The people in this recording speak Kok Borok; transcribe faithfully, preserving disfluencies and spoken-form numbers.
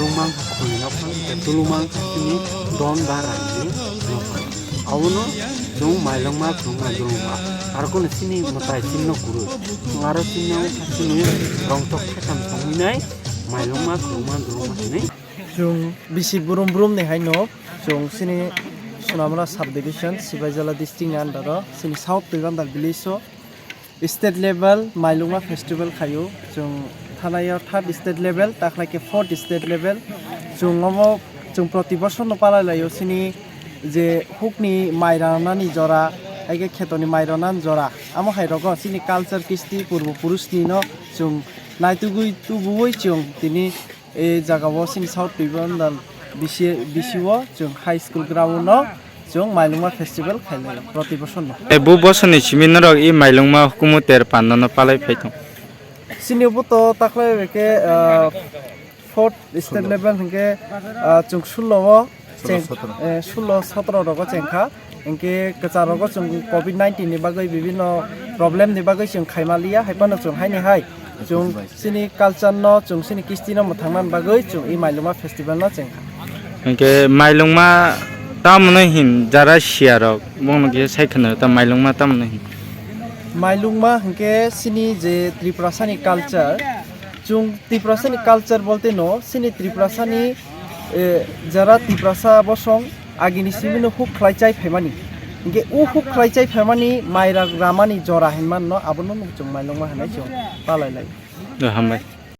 Tulumang kha khulino phang, tei tulumang kha chini don da rangni nophang. Abono chwng mailongma, khulumang, dulumang. Aro kono chini mwtai chini no kwrwi. Chwng aro chini no kha chini rongtok thaitam tongwi nai, mailongma, khulumang, dulumang hinwi. Chwng bisi brum brum ni hai no, chwng chini Sonamura subdivision, Sipaijala district ni under o, chini South Toibandal village o. State level Mailungma festival khaio, chwng thanaio third state level, takhlai khe fourth state level. Chwng omo chwng proti bosor no palai laio, chini je hukni mai ranani jora, hai khe khetoni mai ranani jora. Amo hai rogo chini culture kisti purbo purushni no chwng naitugwi tubuwi chwng tini E jaga o chini South Toibandal bisi, bisi o chwng high school ground o chwng Mailungma festival khailai proti bosor no. E bu bosor ni simi norok i Mailungma hukumu ter panda no palai phai thung. Chini bo to takhlai bai khe, ah, fourth state level hinkhe, ah, chwng sulo o cheng, solo sotro. Eh, sulo sotro rogo chengkha. Hinkhe kwchar rogo chwng covid nineteen ni bagwi bibinno problem ni bagwi chwng khaima liya, hai phano chwng haini hai chwng chini culture no, chwng chini kisti no mwthangna bagwi chwng i Mailungma festival no chengkha. Hinkhe Mailungma tamoni hin jara siya rok bongno khe sai khna ta Mailungma tamoni hin. Mailungma hinkhe chini je Tiprasa ni culture, chwng Tiprasa ni culture bolte no chini Tiprasa ni, eh, jara Tiprasa bosong agini simi no huk khlai chai phaimani. Hinkhe u huk khlai chai phaimani mai rak ramani jora hinman no abono chwng Mailungma hinwi chwng palai lai. Hambai.